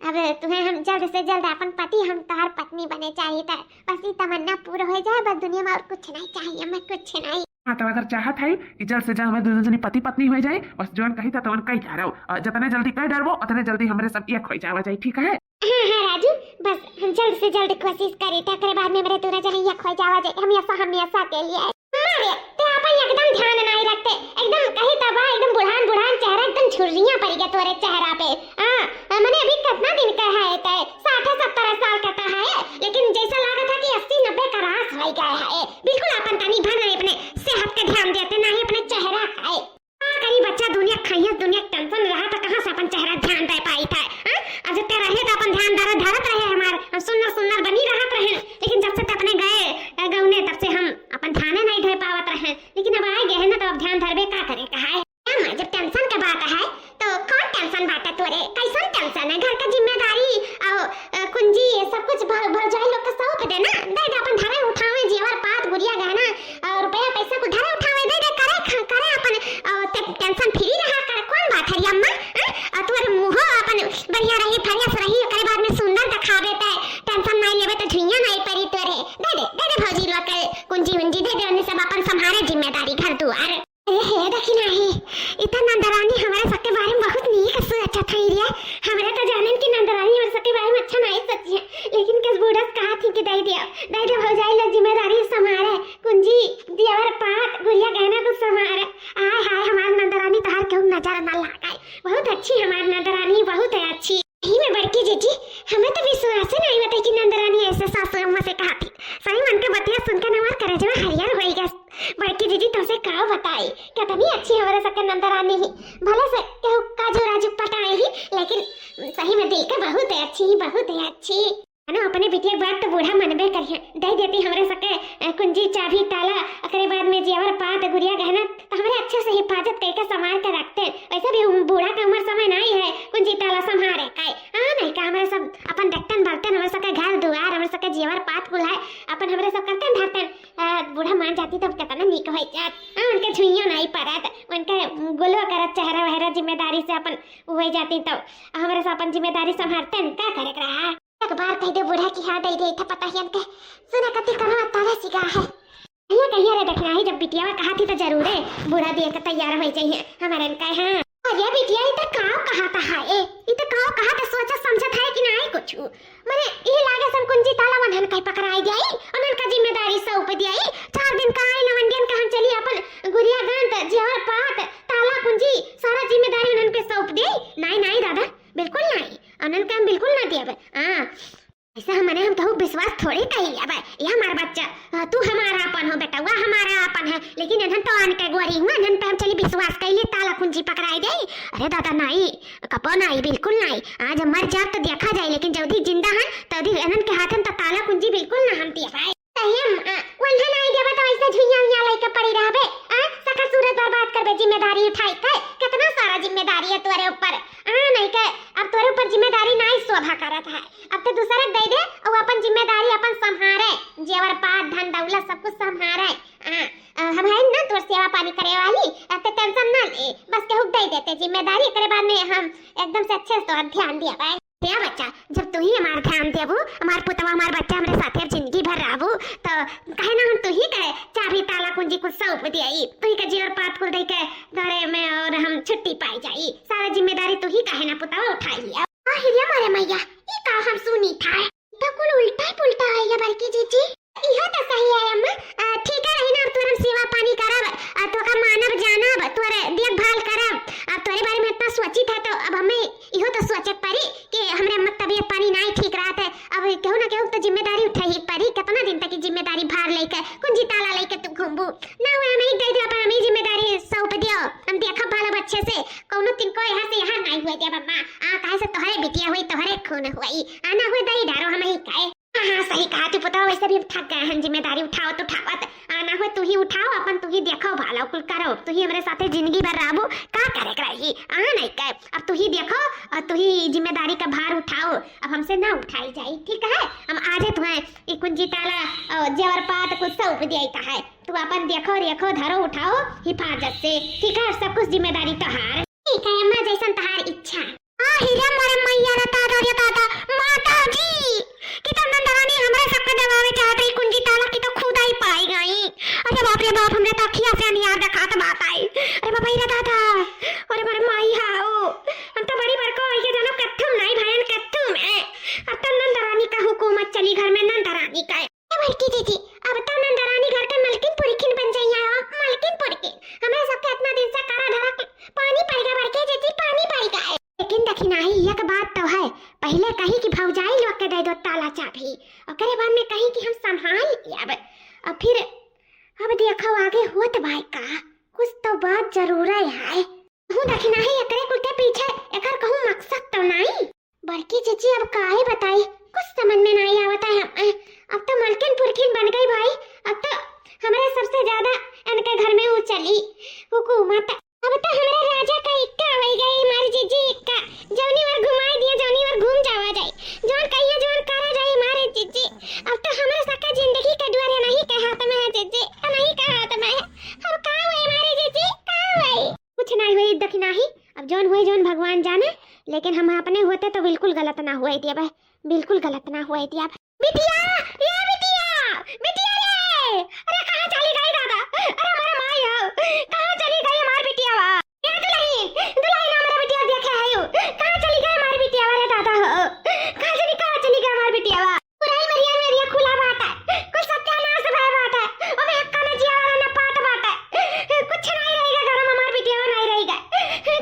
अब तुम्हें हम जल्द से जल्द अपन पति, हम तोहर पत्नी बने चाहिए था। बस ई तमन्ना पूरा हो जाए, बस दुनिया में और कुछ नहीं चाहिए, मैं कुछ नहीं। हाँ, तो अगर चाहत है कि जल्द से जल्द हमें दोनों जनी पति पत्नी हो जाए, बस जौन कही था तवन कही डारो, और जितने जल्दी कह डारबो उतने जल्दी हमरे सब एक हो जावा जाए, ठीक है? हाँ, हाँ राजू, बस हम जल्द से जल्द कोशिश करी, तो एकरे बाद में हमरे दोनों जनी एक हो जावा जाए, हमेशा हमेशा के लिए। अरे, ते अपन एकदम ध्यान नहीं रखते, एकदम कही तबा, एकदम बुढ़ान बुढ़ान चेहरा, एकदम झुर्रियां पड़ गया तोरे चेहरा पे। हाँ, मने अभी कितना दिन का है ते, साठ सत्तर साल का तो है, लेकिन जैसा लगा था कि अस्सी नब्बे का रास हो गया है। बिल्कुल अपन तनी भर नहीं अपने सेहत का ध्यान देते, ना ही अपने चेहरा का है। का करी बच्चा, दुनिया खाइए, दुनिया टेंशन रहा तो कहाँ से अपन चेहरा ध्यान दे पाई था, हाँ? अब जब ते रहे तो अपन ध्यान धरत धरत रहे हमार, हम सुंदर सुंदर बनी रहत रहे, लेकिन जब से ते अपने गए, अ, गौने, तब से हम अपन ध्याने नहीं धर पावत रहे, लेकिन अब आए गए हैं ना, तो अब ध्यान धरबे का करे, कहा है? क्या माँ, जब टेंशन के बात है, तो कौन टेंशन बाटे तोरे? कैसन टेंशन है? घर का जिम्मेदारी और, अ, कुंजी, ये सब कुछ भौ-, भौजाई लोग के सौंप दे ना। दे दे, अपन धरे उठावे, जेवर पात, गुड़िया गहना और रुपया पैसा को धरे उठावे, दे दे, करे खा-, करे अपन, अ, ते-, टेंशन फ्री रहा कर। कौन बात है रे अम्मा? हाँ? और तोरे मुँहो अपन बढ़िया रही, फरियस रही, ओकरे बाद में सुंदर दिखावे ते, टेंशन नहीं लेवे तो झुइयां नहीं पड़ी तोरे। दे दे, दे दे भौजी लोग के कुंजी उंजी, दे दे, उन्हें सब अपन संभारे जिम्मेदारी घर दुआर। ए हे, देखी नाही, ई त नंदरानी हमरे सबके बारे में बहुत नीक सोचत हई रे। हमरे त जानेन कि नंदरानी हमरे सबके बारे में अच्छा नाही सोची है, लेकिन कस बूढ़स कहा थी कि दे दिया, दे दे भौजाई लोग जिम्मेदारी संभारे, कुंजी, जेवर पात, गुड़िया गहना कुछ संभारे। आय हाय, हमार नंदरानी तोहार केहू नजर न लागे। बहुत अच्छी हमार नंदरानी, बहुत अच्छी। सही में बड़की जीजी, हमें तो विश्वास ही नहीं होता कि नंदरानी ऐसे सासू अम्मा से कहा थी। सही मन के बतिया सुनकर हमार करेजवा हरियर होई गया। बड़की जीजी, तुमसे का बताई, कितनी अच्छी हमारे सबके नंदरानी ही। भले से केहू काजू राजू पटाए ही, लेकिन सही में दिल के बहुत ही अच्छी ही, बहुत ही अच्छी। है ना, अपने बिटिया के बात तो बूढ़ा मनबे करिए, दे देती हमरे सबके, अ, कुंजी, चाबी, ताला, ओकरे बाद में जेवर पात, गुड़िया गहना, तो हमरे अच्छे से हिफाजत कइके संभार के रखते। वैसे भी उम, बूढ़ा के उमर समय नाहीं है, कुंजी ताला संभारे का। हाँ, नहीं का, हमरे सब अपन देखते बलते, हमरे सबके घर दुआर, हमरे सबके जेवर पात कुल है, अपन हमरे सब करते धरते। आ, बूढ़ा मान जाती तब कितना नीक होइ जात। हाँ, उनके छुइयो नाहीं परत, उनके गुलो करत चेहरा वहरा जिम्मेदारी से अपन होइ जाती तब। हमरे सब अपन जिम्मेदारी संभारते न, का करे के रहा? एक बार कहि दे बूढ़ा कि हाँ, दइ दे, इतना पता ही इनके। सुना कति कनो अतारा सिगा है। कहिया, कहिया रे दखिनाही, जब बिटियावा कहा थी तो जरूरे बूढ़ा दिए के तैयार होइ जाइए हमरे इनका, हाँ। अरे बिटिया, ई तो काव कहा था है, ए, ई तो काव कहा था, सोचा समझत है कि नाहीं कुछ। मने ई लागे सन कुंजी ताला वनहन कहीं पकड़ाई दियाई, उनहन का जिम्मेदारी सौंप दियाई। चार दिन का आई लवंडियन का हम चली अपन गुरिया गंत, जेवर पात, ताला कुंजी, सारा जिम्मेदारी उनहन पे सौंप दियाई। नाहीं, नाहीं दादा, बिल्कुल नाहीं, उनहन का हम बिल्कुल ना दियाब। हाँ, ऐसा हमने हम तहु विश्वास थोड़े कही। अब ये हमार बच्चा, हाँ, तू हमारा आपन हो बेटा, वह हमारा आपन है, लेकिन इन्हन तो आन के गोरी हुआ, इन्हन पे हम चली विश्वास कइले, ताला कुंजी पकड़ाई दे। अरे दादा, नाहीं, कपो नाहीं, बिल्कुल नाहीं। आज हम मर जाब तो देखा जाए, लेकिन जब तक जिंदा हन, तब तक इन्हन के हाथन तो ताला कुंजी बिल्कुल ना हम दिए भाई। तहिए, अ, वल्हा नाहीं देबा तो ऐसे झुइया उइया लइके पड़ी रहबे, आ, सकर सूरत बर्बाद करबे, जिम्मेदारी उठाई के, कितना सारा जिम्मेदारी है तोरे ऊपर, आ, नहीं के, अब तोरे ऊपर जिम्मेदारी नाहीं शोभा करत है। अब तो दूसरे के दे दे, और अपन जिम्मेदारी अपन संभारे, जेवर पात, धन दौलत सब कुछ संभारे। आ, आ, हम है ना तोर सेवा पानी करे वाली, अब तो टेंशन ना ले, बस केहू के दे देते जिम्मेदारी, एकरे बाद में हम एकदम से अच्छे से तोर ध्यान दिया भाई। या बच्चा, जब तू ही हमार ध्यान देबू, हमार पुतवा, हमार बच्चा, हमरे साथे अब जिंदगी भर रहबू, तो काहे ना हम तू ही के चाबी, ताला, कुंजी कुछ सौंप दियाई, तू ही के जेवर पात कुल दे के घरे में और हम छुट्टी पाई जाई, सारा जिम्मेदारी तू ही काहे ना पुतवा उठाई लिया। आहिरे मोरे मैया, ई का हम सुनी था? ई तो कुल उल्टा ही पुल्टा है ये बड़की जीजी। इहो तो सही है अम्मा। आ, ठीक है रही ना, अब तोर हम सेवा पानी करब, आ, तोका मानब जानब, तोर देखभाल करब। अब तोरे बारे में इतना सोची था तो अब हमें इहो तो सोचे के पड़ी कि हमरे अम्मा के तबीयत पानी नाहीं ठीक रहत है। अब केहू ना केहू तो जिम्मेदारी उठाई के पड़ी। कितना दिन तक ई जिम्मेदारी भार लेके, कुंजी ताला लेके तू घूमबू? ना हुए, हम ही दे दे, अपन हम ही जिम्मेदारी सौंप दियो, हम देखब भालो अच्छे से। कौनो तिनको यहाँ से यहाँ नाहीं हुए देब अम्मा। आ, काहे से तोहरे बिटिया हुई, तोहरे खून हुई। आ, ना हुए दई डारो हम ही काहे। हाँ, हाँ, सही कहा तू पुतवा, वैसे भी हम थक गए हैं जिम्मेदारी उठावत उठावत। आ, ना हुए तू ही उठाओ, अपन तू ही देखो भालो कुल करो, तू ही हमरे साथे जिंदगी भर रहबू, का करे के रही? आ, नहीं कहे, अब तू ही देखो और तू ही जिम्मेदारी का भार उठाओ, अब हमसे ना उठाई जाई, ठीक है? हम आजे तुम्हें ई कुंजी ताला और जेवर पात कुछ सौंप दिया है, तू अपन देखो रेखो धरो उठाओ हिफाजत से, ठीक है? सब कुछ जिम्मेदारी तोहार। ठीक है अम्मा, जैसन तोहार इच्छा। आहिरे मोरे मैया रे दादा रे दादा, माता जी, कि तो नंदरानी हमरे सबके दबावे चाहत रही कुंजी ताला की तो खुदा ही पाई गई। अरे बाप रे बाप, हमरे तो अखिया से अनियार देखात बात आई। अरे बाबा रे दादा, अरे मोरे माई हाओ, हम तो बड़ी बड़को होई के जानो कत्थुम नाई भयन कत्थुम है। अब तो नंदरानी का हुकूमत चली घर में, नंदरानी का। ए बड़की जीजी, अब तो नंदरानी घर के मलकिन पुरखिन बन जाइया हो, मलकिन पुरखिन। हमरे सबके इतना दिन से करा धरा के पानी पड़ गया बड़की जीजी, पानी पड़ गया। लेकिन दखिनाही एक बात तो है, पहिले कही कि भौजाई लोग के दे दो ताला चाबी, ओकरे बाद में कही कि हम संभाल लेब। अब फिर, अब देखो आगे होत बाय का, कुछ तो बात जरूर है। हूँ दखिनाही एकरे कुल के पीछे एकर कहूँ मकसद तो नाई। बड़की जीजी, अब काहे बताई, कुछ समझ में नाई आवत है हम। अब तो मलकिन पुरखिन बन गई भाई, अब तो हमरे सबसे ज्यादा इनके घर में ऊ चली हुकूमत। अब तो हमरे राजा का इक्का होई गई हमारी जीजी, इक्का। जौनी ओर घुमाई दिया, जौनी ओर घूम जावा जाई, जौन कहिए जौन करा जाई हमारे जीजी। अब तो हमरे सबका जिंदगी का डोर इन्हीं के हाथ में है जीजी, इन्हीं के हाथ में है। अब का हुए हमारे जीजी, का हुए? कुछ नाई हुए दखिनाही, अब जौन हुए जौन भगवान जाने, लेकिन हम अपने होते तो बिल्कुल गलत ना हुए दिया बे, बिल्कुल गलत ना हुए दिया। बिटिया, ए बिटिया, बिटिया रे, अरे कहाँ चली गई दादा? अरे हमारे माई हो, कहाँ चली गई हमार बिटिया वा? ए दुल्हन, दुल्हन हमारा बिटिया देखे है यू, कहाँ चली गई हमार बिटिया वा रे दादा हो? कहाँ चली, कहाँ चली गई हमार बिटिया वा? पुराई मरिया मेरिया खुला बात है, कुल सत्यानाश भय बात है, ओमे एक्का न जिया वाला न पात बात है, कुछ नहीं रहेगा घर में, हमार बिटिया नहीं रहेगा।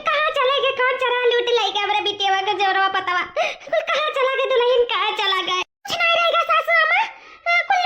कहाँ चले गए, कौन चरा लूट ले गए हमरे बिटिया के जेवरवा पतवा? कुल कहाँ चला गए दुल्हन, कहाँ चला गए? कुछ नहीं रहेगा सासू अम्मा, कुल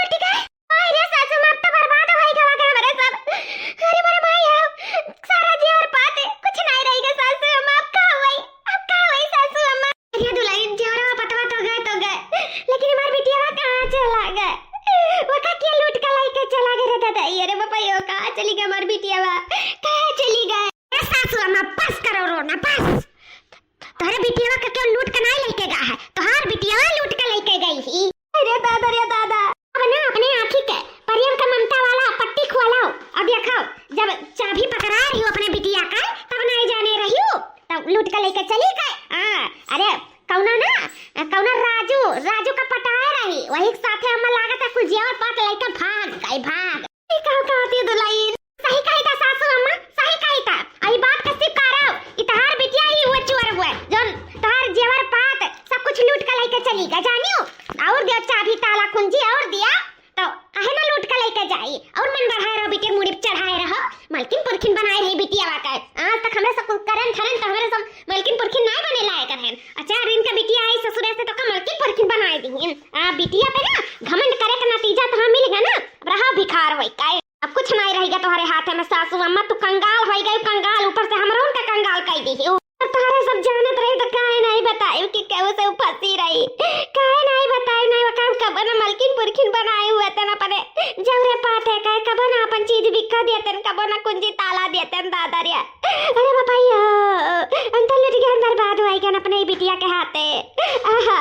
अरे हाथे में सासू अम्मा, तू कंगाल होइ गई, कंगाल, ऊपर से हमरो उनका कंगाल कइ दिहिउ। तोहरे सब जानत रही तो काहे नाहीं बताइउ कि केहू से उ फंसी रही? काहे नाहीं बताइउ? नाहीं, ओका हम कबो ना मलकिन पुरखिन बनाए हुए तन अपने जौरे पाते कहे, कबो ना अपन चीज बिक्खो दिए तन, कबो ना कुंजी ताला दिए तन, दादा रे। अरे बापा यो, हम तो लुट गए, बर्बाद होइ गए अपने ही बिटिया के हाथे। आहा।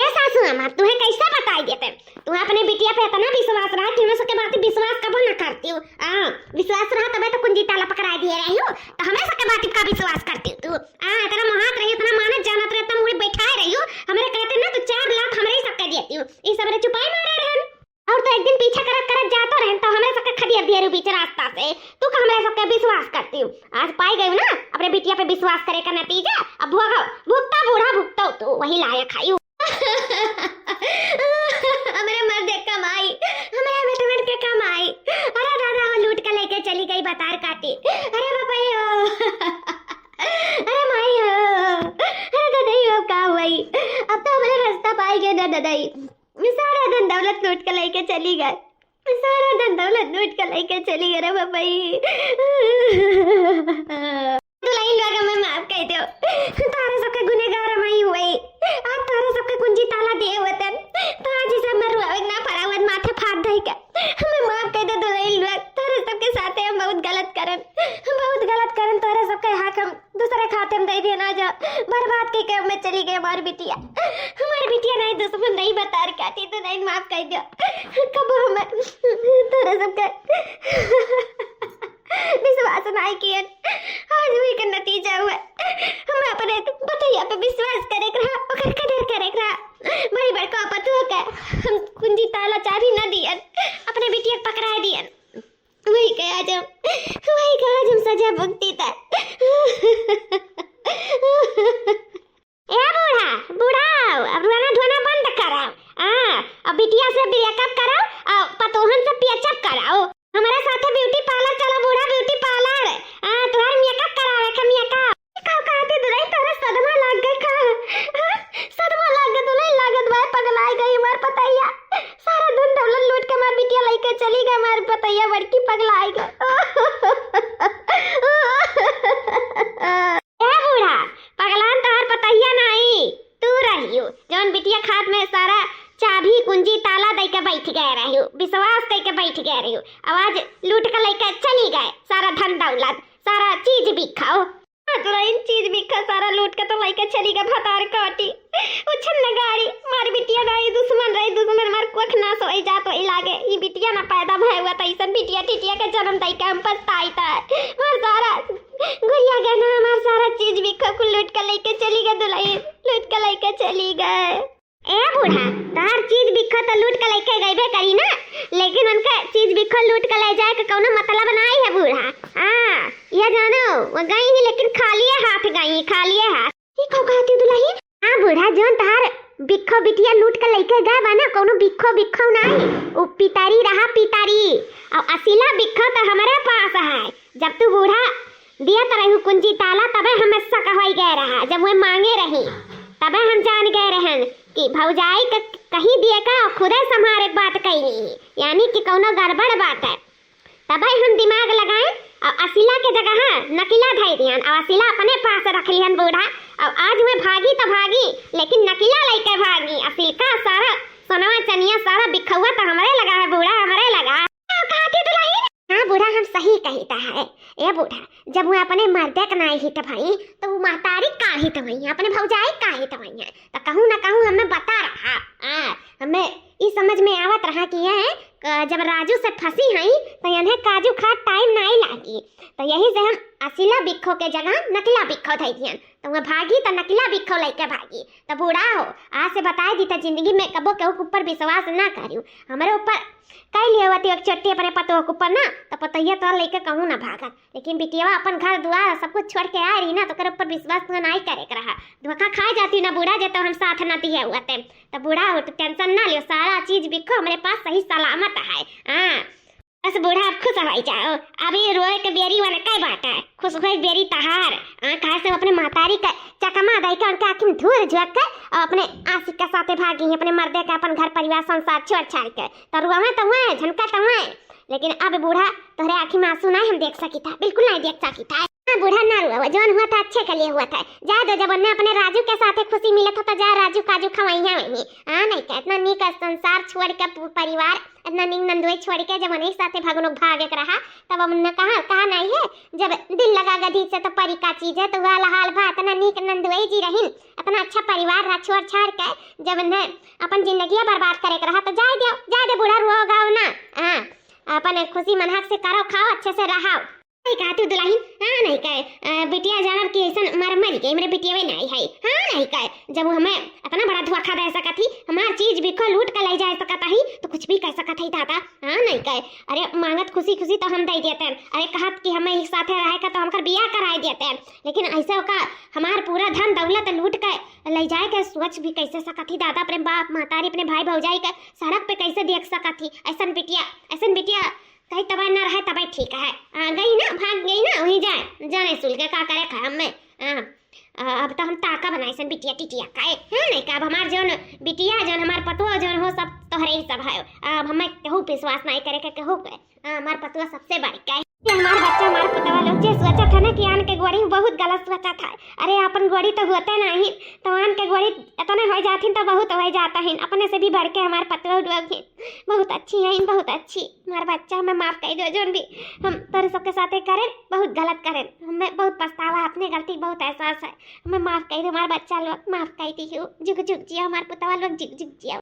ए सासू अम्मा, तुहे कैसे बताई देते? तुहे अपने बिटिया पे इतना विश्वास रहा कि हमें सबके बात विश्वास कबो ना करतिउ। आ, विश्वास रहा तबे तो कुंजी ताला पकड़ाए दिए रहिउ, तो हमें सबके बात का विश्वास करतिउ तू? आ, इतना मोहात रही, इतना मानत जानत रही, इतना मुड़ी बैठाए रहिउ, हमरे कहते ना तो चार लाख हमरे ही सबके देतिउ। ई सब रे चुपाई मारे रहन। और तो एक दिन पीछा करत करत जातो रहन, तो हमरे सबके खदेर दिए रहू बीच रास्ता से। तू का हमरे सबके विश्वास करतिउ? आज पाई गइउ ना अपने बिटिया पे विश्वास करे का नतीजा। अब भुगतो, भुगता बूढ़ा, भुगतो तू, वही लायक है। हमरे मर्दे कमाई, हमरे बेटवन के कमाई। अरे दादा, वो लूट के लेके चली गई बतार काटी। अरे बापा यो। अरे माई हो। अरे ददई हो, का हुई? अब तो हमरे रास्ता पाई गए ना ददई। सारा धन दौलत लूट के लेके चली गए। सारा धन दौलत लूट के लेके चली गए रे बापा ई। दुलहिन लोग हमें माफ कइ देउ। तोहरे सबके गुनेगार हम ही हुई। आज तोहरे सबके कुंजी ताला दिए होतन, तो आज इसे हमर रुआवे ना पड़ा होत माथे फाट धइ के। हमें माफ कइ दे दुलहिन लोग, तोहरे सबके साथे हम बहुत गलत करन, बहुत गलत करन। तोहरे सबके हक हम दूसरे खाते में दइ दिए ना, जो बर्बाद कइ के हमें चली गई हमार बिटिया। हमार बिटिया नाहीं दुश्मन रही बतार काटी, दुलहिन माफ कइ देउ। कबो हमें तोहरे सबके विश्वास नाहीं कियन। आज वही का नतीजा हुआ। हम अपने पतोहिया पे विश्वास करे के रहा, ओकर कदर करे के रहा। बड़ी बड़का पतोह के हम कुंजी ताला चाबी ना दियन, अपने बिटिया के पकड़ाए दियन। वही का आज हम, वही का आज हम सजा भुगती था। ए बूढ़ा, बूढ़ा, अब रोना धोना बंद करा। आ, अब बिटिया से breakup करा, आ पतोहन से patch up कराओ। हमारे साथे beauty parlour चलो बूढ़ा, beauty parlour। आ, तुहार makeup करावे के makeup। का कहती दुलहिन, तोहरा सदमा लाग गए का? हाँ? सदमा लाग गए दुलहिन, लागत बा पगलाए गई हमार पतैया। सारा धन दौलत लूट के हमार बिटिया लइके चली गए, हमार पतैया बड़की पगलाए गए। ए बूढ़ा, पगलान तोहार पतैया नाई, तू रहियो, जौन बिटिया खात में सारा चाबी, कुंजी, ताला दइके बैठ गए रहियो, विश्वास कइके बैठ गए रहियो। अब आज लूट के लइके चली गए सारा धन दौलत, सारा चीज बिक्खो। हाँ, दुलहिन चीज बिक्खो सारा लूट के तो लइके चली गए भतार काटी। उछन न गाड़ी, मार बिटिया नाई दुश्मन रही, दुश्मन मार कोख नास होई जात होई लागे। ई बिटिया ना पैदा भय हुआ त अइसन बिटिया टिटिया के जन्म दइके हम पछताई त। मार सारा गुरिया गहना, हमार सारा चीज बिक्खो कुल लूट के लइके चली गए दुलहिन, लूट के लइके चली गए। ए बूढ़ा, तोहार चीज बिक्खो तो लूट के लइके गइबे करी ना, लेकिन उनके चीज बिक्खो लूट के ले जाए के कौनो मतलब नाई है बूढ़ा। हाँ, ये जानो, वो गई ही लेकिन खालिए हाथ गई, खालिए हाथ। ई का कहती दुलहिन? हाँ बूढ़ा, जौन तोहार बिक्खो बिटिया लूट के लइके गए बा ना, कौनो बिक्खो बिक्खो नाई, उ पितरी रहा पितरी, और असिला बिक्खो तो हमरे पास है। जब तू बूढ़ा दिया त रहू कुंजी ताला, तबे हमें शक होई गए रहा। जब वे मांगे रही, तबे हम जान गए रहन कि भौजाई के कहीं दिए का और खुदे संभारे के बात कही, यानी कि कौनो गड़बड़ बात है। तबे हम दिमाग लगाए और असिला के जगह नकिला धई दिहन और असिला अपने पास रख लिहन बूढ़ा। और आज वे भागी तो भागी, लेकिन नकिला लइके भागी। असिल का सारा सोनवा चनिया, सारा बिखौआ तो हमरे लगा है बूढ़ा, हमरे लगा है। का कहती दुलहिन? हाँ बूढ़ा, हम सही कहित है। ए बूढ़ा, जब वो अपने मर्दे के नाई हित भई, तो वो महतारी का हित भई है, अपने भौजाई का हित भई है? तो कहूँ ना कहूँ हमें बता रहा। हाँ, हमें ई समझ में आवत रहा कि ये, अ, जब राजू से फंसी हई, तो इन्हें काजू खात time नाई लागी। तो यही से हम असिला बिक्खो के जगह नकिला बिक्खो धई दिहन। तो वह भागी तो नकिला बिक्खो लइके भागी। तो बूढ़ा हो, आज से बताई दी तो जिंदगी में कबो केहू के ऊपर विश्वास ना करियो। हमरे ऊपर कई लियो होती एक चोटी अपने पतोह के ऊपर ना, तो पतोहिया तोर लइके कहूँ ना भागत। लेकिन बिटियावा अपन घर दुआर सब कुछ छोड़ के आ रही ना, तो ओकरे ऊपर विश्वास तो नाई करे के रहा। धोखा खाए जाती ना बूढ़ा, जे तो हम साथ ना दिए हुआ ते। तो बूढ़ा हो, तो tension ना लियो, सारा चीज बिक्खो हमरे पास सही सलामत है। हाँ, बस बूढ़ा अब खुश होई जाओ। अभी रोए के बेरी वाला कई बात है, खुश होए के बेरी तहार। हाँ, काहे से अपने महतारी के चकमा दई के उनके आँखी में धूर झोंक के और अपने आशिक के साथे भागी, अपने मर्दे के अपन घर परिवार संसार छोड़ छाड़ के। तो रोवे तो हुए, झनका तो हुए। लेकिन अब बूढ़ा तोहरे आँखी में आँसू नाहीं हम देख सकित है, बिल्कुल नाहीं देख सकित है। हाँ बूढ़ा ना रुआ, जौन हुआ था अच्छे के लिए हुआ था। जाए दो, जब उन्हें अपने राजू के साथे खुशी मिलत हो तो जा राजू काजू खवइया वहीं। हाँ नहीं का इतना नीक संसार छोड़ के पु-, परिवार इतना नीक नंदुई छोड़ के जब उन्हीं साथे भगनो भागे के रहा तब उन्हें कहा, कहा नाहीं है जब दिल लगा गधी से तो परी का चीज है। तो वह हाल भा इतना नीक नंदुई जी रहिन, इतना अच्छा परिवार रहा छोड़ छाड़ के जब उन्हें अपन जिंदगिया बर्बाद करे के रहा तो जाए दो, जाए दे बूढ़ा रुआ गाओ ना। हाँ अपन खुशी मनहक से करो, खाओ, अच्छे से रहो। नहीं कहा तू दुल्हन, हाँ नहीं कहे, अ, बिटिया जानब कि ऐसन मर मर गई, मेरे बिटिया में नहीं है। हाँ नहीं कहे, जब वो हमें इतना बड़ा धोखा दे सकत ही, हमार चीज बिको लूट के ले जा सकत ही, तो कुछ भी कह सकत ही दादा। हाँ नहीं कहे, अरे मांगत खुशी खुशी तो हम दे देते हैं, अरे कहत कि हमें एक साथे रहे का तो हमकर बियाह कराए देते हैं, लेकिन ऐसे ओका हमार पूरा धन दौलत लूट के ले जाए के सोच भी कैसे सकत ही दादा, अपने बाप महतारी अपने भाई भौजाई के सड़क पे कैसे देख सकत ही। ऐसन बिटिया, ऐसन बिटिया कहीं तबे न रहे तबे ठीक है। आ, गई ना, भाग गई ना, वहीं जाए, जाने सुल के का करे खाए हमें। हाँ, आ, अब तो हम ताका बनाए सन बिटिया टिटिया का, ए, है नहीं का? अब हमार जौन बिटिया, जौन हमार पतोह, जौन हो, सब तोहरे ही सब है। अब हमें केहू विश्वास नहीं करे के, केहू पे। हाँ, हमार पतोह सबसे बड़ी का है। ये हमार बच्चा, हमार पुतवा लोग जे सोचा था ना कि आन के गोड़ी बहुत गलत सोचा था। अरे, अपन गोड़ी तो होते नहीं, तो आन के गोड़ी इतने हो जाती तो बहुत हो जाता है। अपने से भी बढ़ के हमार पतोह लोग हैं, बहुत अच्छी हैं, बहुत अच्छी। हमार बच्चा, हमें माफ कर दो, जौन भी हम तोरे सबके साथे करें, बहुत गलत करें। हमें बहुत पछतावा, अपने गलती बहुत एहसास है। हमें माफ कर दो, हमार बच्चा लोग, माफ कर दी हो। जुग जुग जिया हमार पुतवा लोग, जुग जुग जिया।